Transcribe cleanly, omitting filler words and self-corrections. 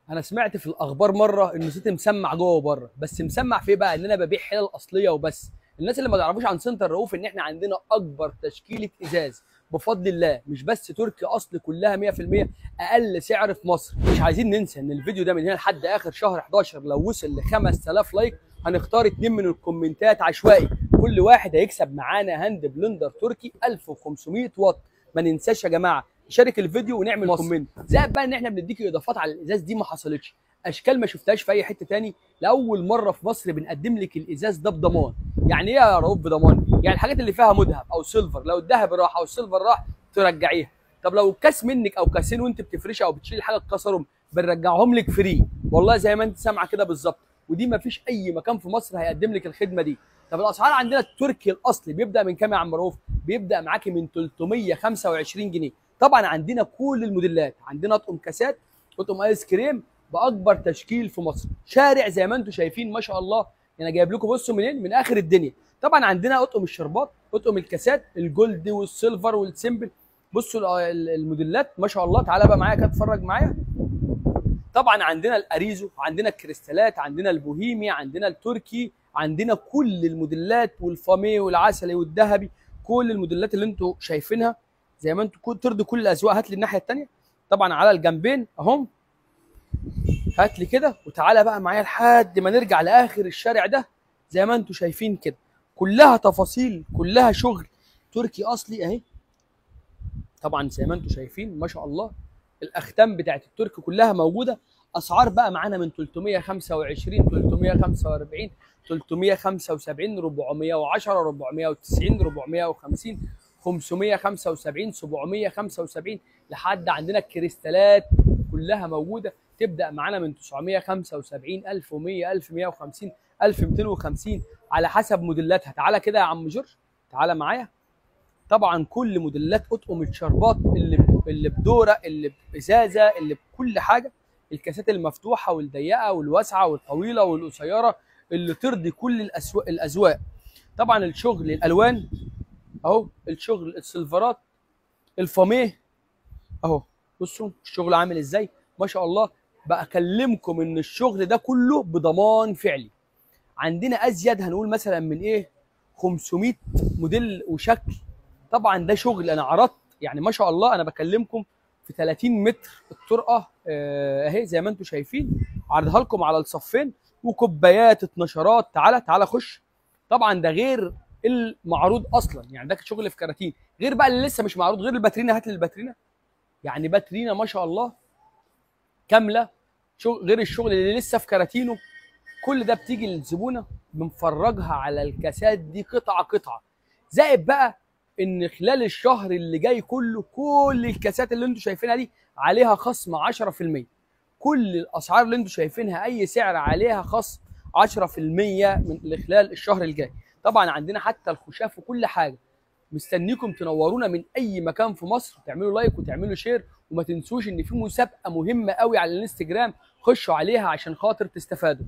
انا سمعت في الاخبار مرة ان صوتي مسمع جوه وبره، بس مسمع في ايه بقى؟ ان انا ببيع حلل اصلية وبس. الناس اللي ما تعرفوش عن سنتر رؤوف ان احنا عندنا اكبر تشكيله ازاز بفضل الله، مش بس تركي اصل، كلها 100% اقل سعر في مصر. مش عايزين ننسى ان الفيديو ده من هنا لحد اخر شهر 11 لو وصل ل 5000 like هنختار 2 من الكومنتات عشوائي، كل واحد هيكسب معانا hand blender تركي 1500 واط. ما ننساش يا جماعة نشارك الفيديو ونعمل comment. زائد بقى ان احنا بنديك اضافات على الازاز دي ما حصلتش، اشكال ما شفتهاش في اي حتة تاني. لاول مرة في مصر بنقدم لك الازاز ده بضمان. يعني ايه يا رؤوف بضمان؟ يعني الحاجات اللي فيها مذهب او silver، لو الذهب راح او ال silver راح ترجعيها. طب لو كاس منك او كاسين وانت بتفرشي او بتشيل حاجة اتكسرهم بنرجعهم لك free، والله زي ما انت سامعه كده بالظبط. ودي ما فيش اي مكان في مصر هيقدم لك الخدمة دي. طب الاسعار عندنا التركي الاصلي بيبدا من كام يا عم رؤوف؟ بيبدا معاكي من 325 جنيه. طبعا عندنا كل الموديلات، عندنا اطقم كاسات، اطقم ايس كريم باكبر تشكيل في مصر. شارع زي ما انتم شايفين ما شاء الله، انا جايب لكم بصوا منين؟ من اخر الدنيا. طبعا عندنا اطقم الشربات، اطقم الكاسات، ال gold وال silver وال simple. بصوا الموديلات ما شاء الله. تعالى بقى معايا كده اتفرج معايا. طبعا عندنا الاريزو، عندنا الكريستالات، عندنا البوهيمي، عندنا التركي، عندنا كل الموديلات، والفاميه والعسلي والذهبي، كل الموديلات اللي انتم شايفينها زي ما انتم ترضوا كل الاذواق. هات لي الناحية الثانية طبعا على الجنبين اهم، هات لي كده. وتعالى بقى معايا لحد ما نرجع لاخر الشارع ده زي ما انتم شايفين كده، كلها تفاصيل، كلها شغل تركي اصلي اهي. طبعا زي ما انتم شايفين ما شاء الله الاختام بتاعت التركي كلها موجودة. اسعار بقى معانا من 325، 345، 375، 410، 490، 450، 575، 775، لحد عندنا الكريستالات كلها موجودة. تبدا معانا من 975، 1100، 1150، 1250 على حسب موديلاتها. تعالى كده يا عم جورج، تعالى معايا. طبعا كل موديلات اطقم الشربات اللي بدوره، اللي بازازه، اللي بكل حاجة، الكاسات المفتوحة والضيقه والواسعه والطويله والقصيره، اللي ترضي كل الاذواق. طبعا الشغل الالوان اهو، الشغل السيلفرات، الفاميه اهو. بصوا الشغل عامل ازاي ما شاء الله. بكلمكم ان الشغل ده كله بضمان فعلي. عندنا ازيد هنقول مثلا من ايه 500 موديل وشكل. طبعا ده شغل انا عرضت يعني ما شاء الله، انا بكلمكم في 30 متر الطرقه اهي زي ما انتم شايفين، عرضها لكم على الصفين، وكوبايات اتنشرات. تعالى تعالى خش. طبعا ده غير المعروض اصلا، يعني ده شغل في كراتين، غير بقى اللي لسه مش معروض، غير الباترينا. هات لي الباترينا، يعني باترينا ما شاء الله كاملة، غير الشغل اللي لسه في كراتينه. كل ده بتيجي للزبونه بنفرجها على الكاسات دي قطعه قطعه. زائد بقى ان خلال الشهر اللي جاي كله كل الكاسات اللي انتم شايفينها دي عليها خصم 10%. كل الاسعار اللي انتم شايفينها اي سعر عليها خصم 10% من خلال الشهر الجاي. طبعا عندنا حتى الخشاف وكل حاجة. مستنيكم تنورونا من اي مكان في مصر، تعملوا like وتعملوا share، وما تنسوش ان في مسابقة مهمة قوي على الانستجرام، خشوا عليها عشان خاطر تستفادوا.